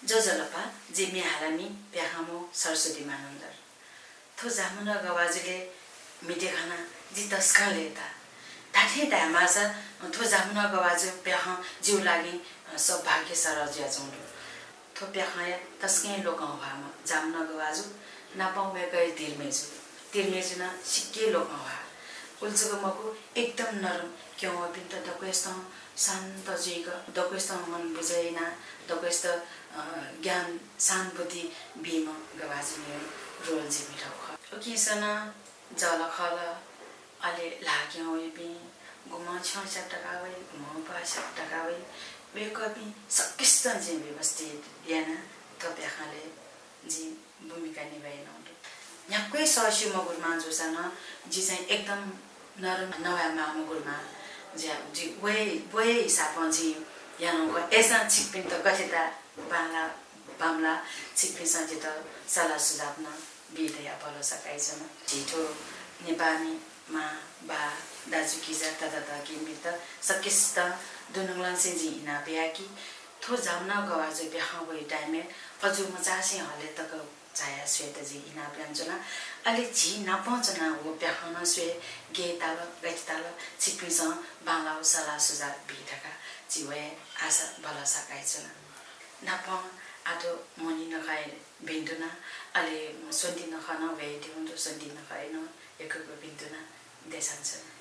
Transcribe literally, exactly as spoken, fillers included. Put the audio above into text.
ज्वजलपा, जि म्ये हालामि प्याखंम्ह सरस्वती मानन्धर। थ्व जामुना गवाजुलय् म्हिते खनाः जि तसकं लय्ताः। धात्थें धायेमाःसा थ्व जामुना गवाजु प्याखं जिगु लागि, अ, सौभाग्य सरह जुयाच्वंगु दु। थ्व प्याखंया तसकं लोकंह्वाःम्ह जामुना गवाजु नापं वय्कःया तिरमेजु। तिरमेजु नं सिक्क लोकंह्वाः। उलि जक मखु, एकदम नरम, क्यं वःपिन्त दक्वसितं शान्त जुइक, दक्वसितं मन बुझय् यानाः, दक्वसित, अ, ज्ञान, शान्त बुद्धि बीम्ह गवाजुनिगु role जिं म्हितागु खः। उकिसं नं जःलाखःला, अले ल्हाः क्यं वइपिं, गुम्हं छ्यं स्यात धकाः वइ, गुम्हं प्वाः स्यात धकाः वइ, वय्कःपिं सकसितं जिं व्यवस्थित यानाः थ्व प्याखंलय् जिं भूमिका निभा यानागु दु। न्ह्याक्व हे सःस्यू मगुलिमाः जूसां नं जि चाहिँ एकदम नरम नवाये माः मगुलिमाः। जि, जि व हे, व हे हिसाबं जिं यानागु। अय्सां छिकपिन्त गथे ता बांला, बांमला, छिकपिन्सं जितः सल्लाह सुझाव नं बी धयाः भलसा कयाच्वना। झी थ्व नेपाःमि मां, बा, दाजु, किजा, तता, तःकिमित सकसितं दुनुगलंनिसें जिं इनाप याये कि थ्व जामुना गवाजु प्याखं वइ time-य् अजू मचासे हलय् तक झायाः स्वयेत जिं इनाप यानाच्वना। अले झी नापं च्वनाः व प्याखं नं स्वये, गय् ताल, गथे ताल, छिकपिन्सं बांलाःगु सल्लाह सुझाव बी धकाः जि व हे आशा भलसा कयाच्वना। नापं आः थ्व मोहनी नखः भिन्तुना, अले स्वन्ति नखः नं वयेत्यंगु दु, स्वन्ति नखःया नं यक्व यक्व भिन्तुना देछानाच्वना।